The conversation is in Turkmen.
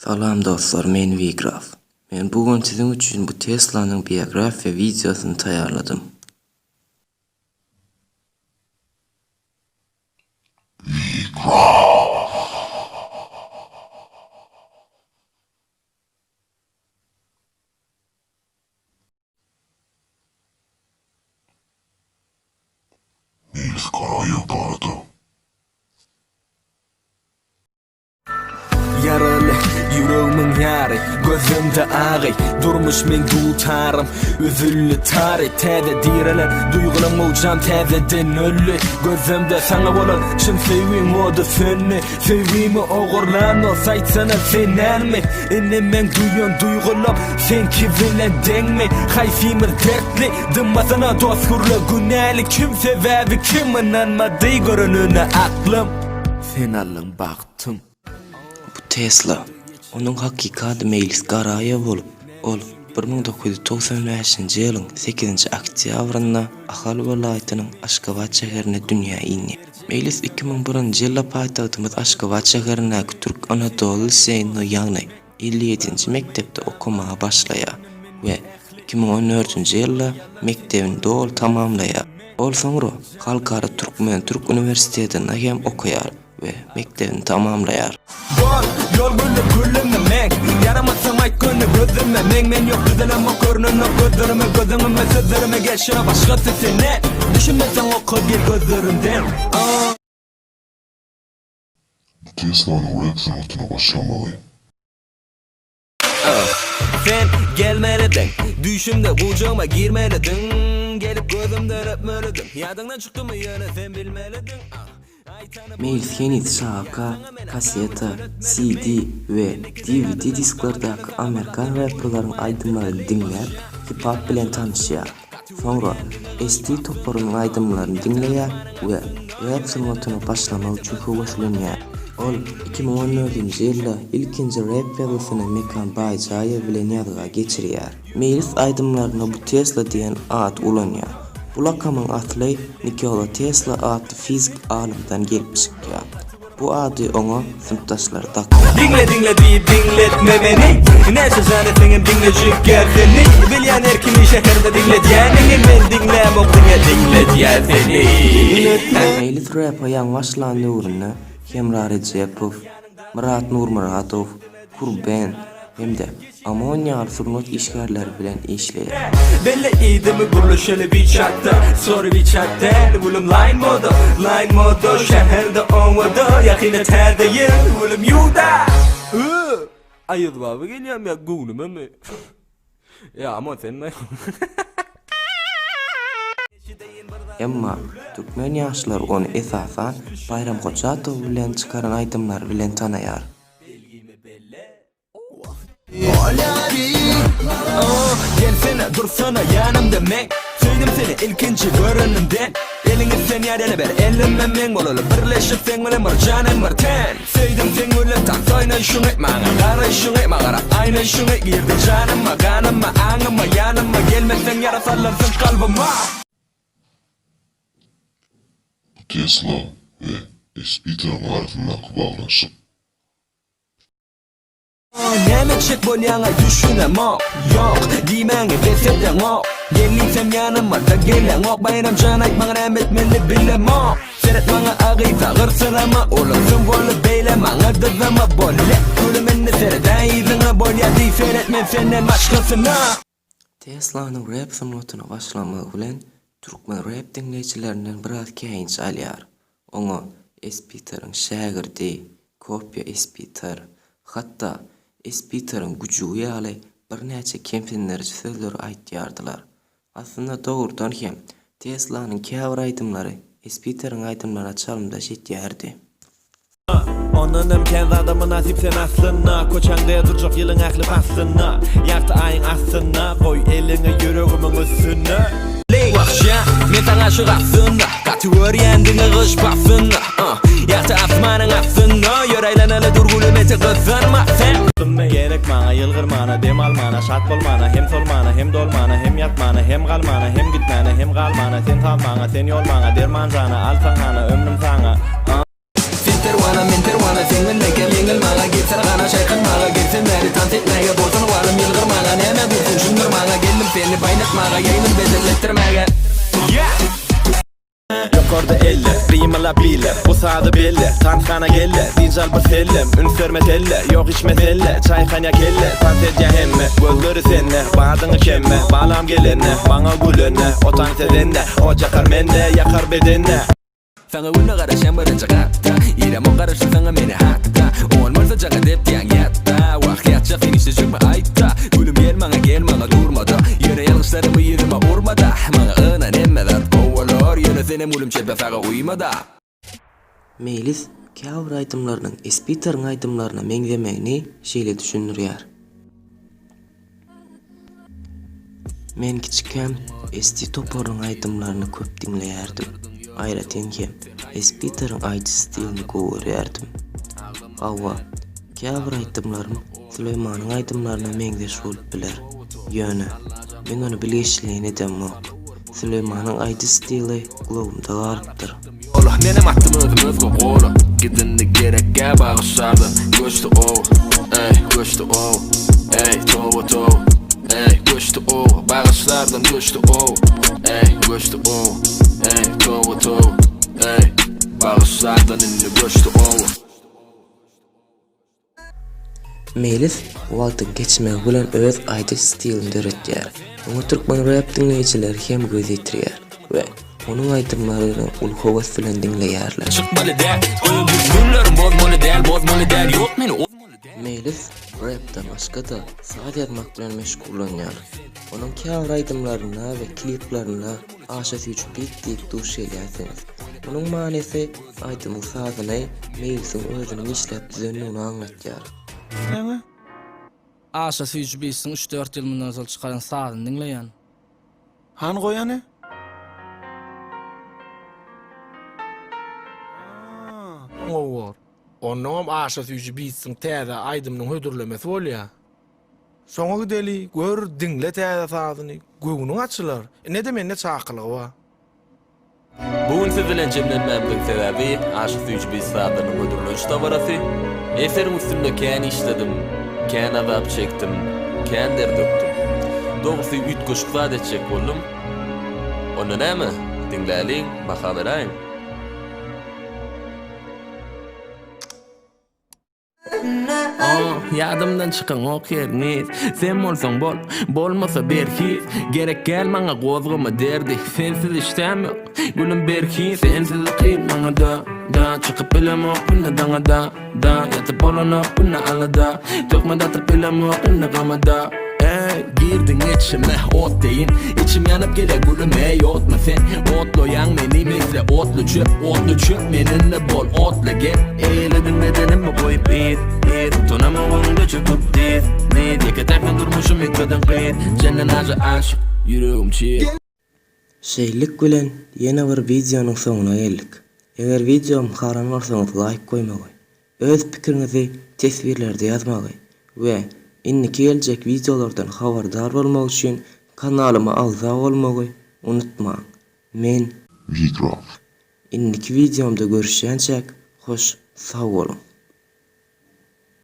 Salam dostlar men Wigraf. Men bu gün siziň üçin bu Teslanyň biografiýa wideosyny taýýarladym. Meýlis Garaýew barada. Ýaraly ýüregimiň ýary, gözümde agy Durmuş meň dutarym, üzüldi tary Täze direler, duýgulam gowjam täzeden öldi Gözümde saňa bolan çyn söýgim ody söndi Söýgimi ogurlan dost aýtsana sen dälmi Indi meň duýan duýgulam seňki bilen deňmi Haýsymyz dertli, dymmasana dost gürle Günäli kim, sebäbi kim Ynanmady görenine aklym Sen aldyň bagtym. Bu Tesla. Onuň hakyky ady Meýlis Garaýew bolup, ol 1995-nji ýylyň sekizinji oktýabrynda Ahal welaýatynyň Aşgabat şäherinde dünýä inýär. Meýlis 2001-nji ýylda paýtagtymyz Aşgabat şäherindäki Türk Anadoly liseýinde ýagny 57-nji mekdepde okamaga başlaýar we 2014-nji ýylda mekdebini doly tamamlaýar. Ol soňra Halkara türkmen-türk uniwersitetinde hem okaýar we mekdebini tamamlaýar. Bor, ýol güli gülümi meň Ýaramasam aýt göni gözüme Meň men ýok düzelemok görnenok gözlerime Gözüňime sözlerime gelşene başgasy sene Düşünmeseň oka gir gözlerimden Ah. Teslanyň rap sungatyna başlamagy. Sen gelmelidiň Düýşümde gujagyma girmelidiň Gelip gözümden öpmelidiň Ýadyňdan çykdymy ýöne sen bilmelidiň Meýlis heniz çagaka kaseta, CD we DVD disklerdaky amerikan reperleriň aýdymlaryny diňläp, hip-hop bilen tanyşýar. Soňra ST toparynyň aýdymlaryny diňleýär we rep sungatyna başlamak üçin höweslenýär. Ol 2014-nji ýylda ilkinji rep ýazgysyny Mekan Baýjaýew bilen ýazga geçirýär. Meýlis aýdymlarynda bu Tesla diýen ady ulanýar. Bu lakamyň asly Nikola Tesla atly fizik alymdan gelip çykýar. Bu ady oňa synpdaşlary dakdy. Diňle diňle diýip diňletme meni Näçe jan etseňem diňlejek gel seni Bilýän her kimi şäherde diňledýäniňi Men diňlämok diňe diňledýän seni Meýlis repe ýaňy başlan döwründe Hemra Rejepow, Myrat Nurmyradow, Kurben hem-de OMON ýaly sungat işgärleri bilen işleýär. Belli idimi gürleşeli WeChatda Sorry WeChat däl gülüm Line moda Line moda şäherde oňada Ýakynda täze ýyl gülüm ýuwda Aýaz baba gelýärmi ýa göwnümemi? Ýa Amon senmi? Emma türkmen ýaşlary ony esasan Baýram Hojatow bilen çykaran aýdymlary bilen tanaýar. Gelsene dursana ýanymda meň Söýdüm seni ilkinji görenimden Eliňi sen ýa ber elime meň Bolaly birleşip seň bilen bir jan hem bir ten Söýdüm seň bilen tans oýnaýşyňy Maňa garaýşyňy maňa garap aýnaýşyňy Girdiň janyma ganyma aňyma ýanyma Gelmeseň ýara salarsyň kalbyma. Bu Tesla we Espiteriň arasyndaky baglanyşyk. Näme etjek bolýaňaý düşünemok Ýok diýmäňi bes edeňok Gel diýsem ýanyma-da geleňok Baýram jan aýt maňa näme etmeli bilemok Seret maňa agysa gyrsyrama Ulumsy bolup beýle maňa dyzama Bolýa gülüm indi seredäý yzyňa Bolýa diý seret men senden başgasyna. Teslanyň rep sungatyna başlamagy bilen türkmen rep diňleýjilerinden biraz käýinç alýar. Oňa Espiteriň şägirdi, kopiýa Espiter, hatda Espiteriň güjügi ýaly birnäçe kemsindiriji sözleri aýtýardylar. Aslynda dogrudan hem Teslanyň käbir aýdymlary Espiteriň aýdymlaryna çalymdaş etýärdi. Ondanam kän zada mynasyp sen aslynda Köçäňde durjak ýylyň ähli paslynda Ýagty aýyň astynda Goý eliňi ýüregimiň üstünde. Wah jan, men saňa aşyk aslynda Gaty görýän diňe gyş paslynda Ýagty asmanyň astynda Ýör aýlanaly dur gülüm eti gyzarma sen. Gerek maňa ýylgyrmana, dem almana, şat bolmana, hem solmana, hem dolmana, hem ýatmana, hem galmana, hem gitmäne, hem galmana, sen saz maňa, sen ýol maňa, derman jana, alsaň hana, ömrüm saňa. Sen perwana, men perwana, seň bilen kem ýeňil maňa, gelsene gana, çaýkanmaga, gelsene. Gaýaýyn bedenletdirmäge. Yeah! Ýokarda eller, gymyla bile Bu sazy belle, tanshana gelle Dynç al bir sellem, üns berme telle Ýok hiç mesele, çaýkanýa kelle Tans edýä hemme, gözleri sende Badyňy kemme, balam gelende Maňa gülende, o tans edende Ot ýakar mende, ýakar bedende. Saňa günde garaşýan birinji gatda Iremok garaşdy saňa meni hatda Oňan bolsa jaňa depýäň ýatda Wah ýatjak sen işlejekmi aýtda Gülüm gel maňa gel maňa durmada Ýöne ýalňyşlarymy ýüzüme urmada Maňa ynan hemme zat gowy bolar Ýöne senem gülüm çepe saga uýmada. Meýlis käbir aýdymlarynyň Espitaryň aýdymlaryna meňzemegini şeýle düşündirýär. Men kiçikäm ST toparynyň aýdymlaryny köp diňleýärdim. Aýratyn hem Espitaryň aýdyş stilini gowy görýärdim. Hawa, käbir aýdymlarym Süleýmanyň aýdymlaryna meňzeş bolup biler. Ýöne, men ony bilgeşleýin edemok. Süleýmanyň aýdyş stili gulagymda galypdyr. Menem atdym özüm özge gola Gidindi gerekgä bagyşlardan Göçdi ow, eý, göçdi ow Eý, toba toba, eý, göçdi ow Bagyşlardan göçdi ow, eý, göçdi ow Eý, toba toba, eý, bagyşlardan indi göçdi ow. Meýlis wagtyň geçmegi bilen öz aýdyş stilini döretýär. Oňa türkmen rep diňleýjileri hem göz ýetirýär we onuň aýdymlaryny uly höwes bilen diňleýärler. Çykmaly däl, öň günlerim bozmaly däl, bozmaly däl, ýok meni ozmaly däl. Meýlis repden başga-da saz ýazmak bilen meşgullanýar. Onuň käbir aýdymlarynda we kliplerinde Aşa süýji bit diýip duş gelýärsiňiz. Munuň manysy aýdymyň sazyny Meýlisiň özüniň işläp düzendigini aňlatýar. Aşa süýji bitsiň üç-dört ýyl mundan ozal çykaran sazyny diňleýän. Hany goýany? Gowy bor. Onnoňam Aşa süýji bitsiň täze aýdymynyň hödürlemesi bolýa. Soňa gideli, gör, diňle täze sazyny, göwnüň açylar. Ine-de mende çakylygy bar. Bu gün siz bilen jemlenmämiziň sebäbi Aşa süýji beat sazlarynyň hödürleniş dabarasy. Eseriň üstünde kän işledim, kän azap çekdim, kän der dökdüm. Dogrusy üýtgeşik zat etjek boldum. Onda näme, diňläliň, baha beräýiň. Oh, ýadymdan çykaňok hergiz Sen bolsaň bol, bolmasa berhiz Gerek däl maňa gozgama derdi Sensiz işdäm ýok, gülüm berhiz Sensiz kyn maňa da, da Çykyp bilemok günde daňa da, da Ýatyp bolanok günde alada Töhmet atyp bilemok indi gama da Eý, girdiň içime ot deýin Içim ýanyp gelýär gülüm eý otmy sen Otlaýaň meni mesle otly çöp Otly çöp meninde bol otly gep Eýlediň bedenimi goýup yz, yz Utanamok öňüňde çöküp diz, diz Ýeke täkde durmuşym üýtgeden gyz Senden aja aşyk, ýüregim çig. Şeýlelik bilen ýene bir wideonyň soňuna geldik. Eger wideomy halan bolsaňyz laýk goýmagy, Öz pikiriňizi teswirlerde ýazmagy we indiki geljek wideolardan habardar bolmak üçin kanalyma agza bolmagy unutmaň. Men. Wgraf. Indiki wideomda görüşýänçäk hoş sag boluň.